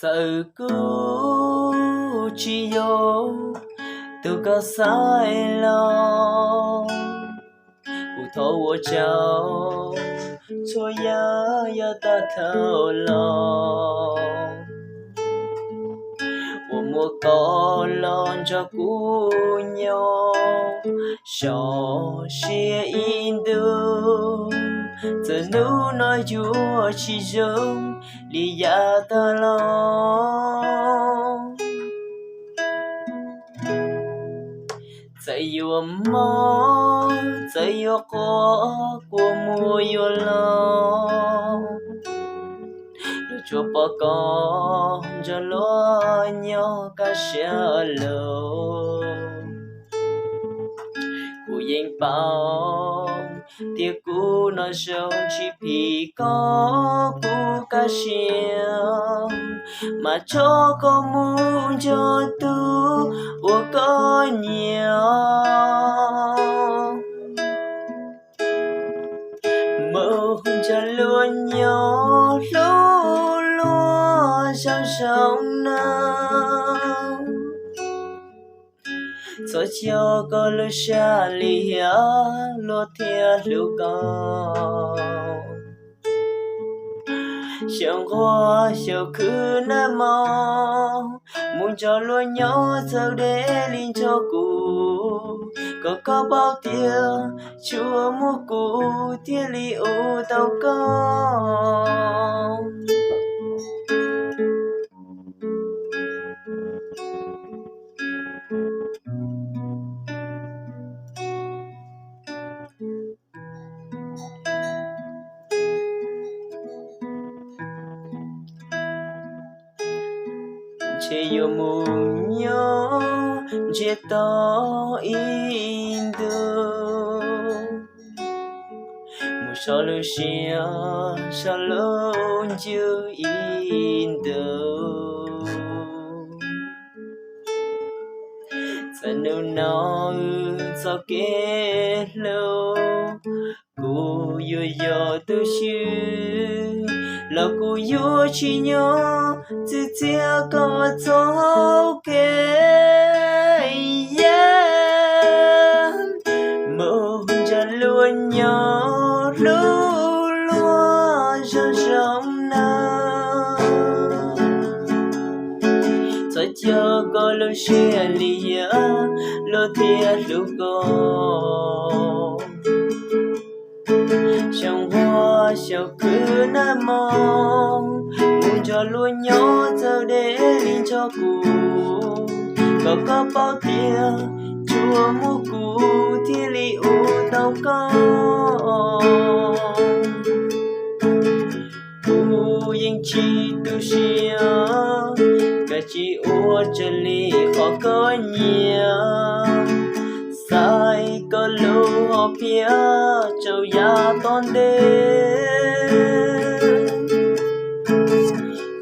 Txawm kuv tsis yog tus koj xaiv los, kuv thov ua tsaug txhua yam yav tag dhau los, uas muaj koj los nrog kuv nyob, so siab ib ntus. Txawm hnub no yuav tsis zoo li yav tag los, txawm yuav mob txawm yuav quaj kua muag yuav los, yuav tsum pom koj nrog luag nyob kaj siab lug. Kuv yeej paub tias kuv no zoo tsis phim koj kuv kaj siab, mas tso koj mus nrog tus uas koj nyiam, mus nrog luag nyob hlub luag zoo zoo nawb. Txhob coj koj lub siab lim hiam, luag thiaj hlub koj. Xyaum nquag xyaum khwv nag hmo, mus nrog luag nyob txawv deb li nrog kuv, kom koj paub tias tsuas muaj kuv thiaj li ua tau koj. Ntshe yuav mus nyob ntsiag to ib ntus, mus so lub siab so lub ntsws ib ntus. Txawm hnub no wb txoj kev hlub, kuv yuav yog tus swb los kuv yuav tsis nyob txwv txiaj koj txoj hau kev. Mus nrog luag nyob hlub luag zoo zoo nawb. Txhob coj koj lub siab lim hiam, luag thiaj hlub koj. Xyaum nquag xyaum khwv nag hmo, mus nrog luag nyob txawv deb li nrog kuv, kom koj paub tias tsuas muaj kuv thiaj li ua tau koj. Kuv yeej tsis tu siab, kav tsij ua raws li qhov koj nyiam, xaiv koj lub hom phiaj rau yav tom ntej.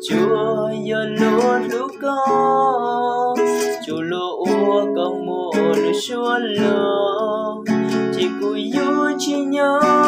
Tsuas yog luag hlub koj, tsuas luag ua koj muaj lub suab lug, ces kuv yuav tsis nyob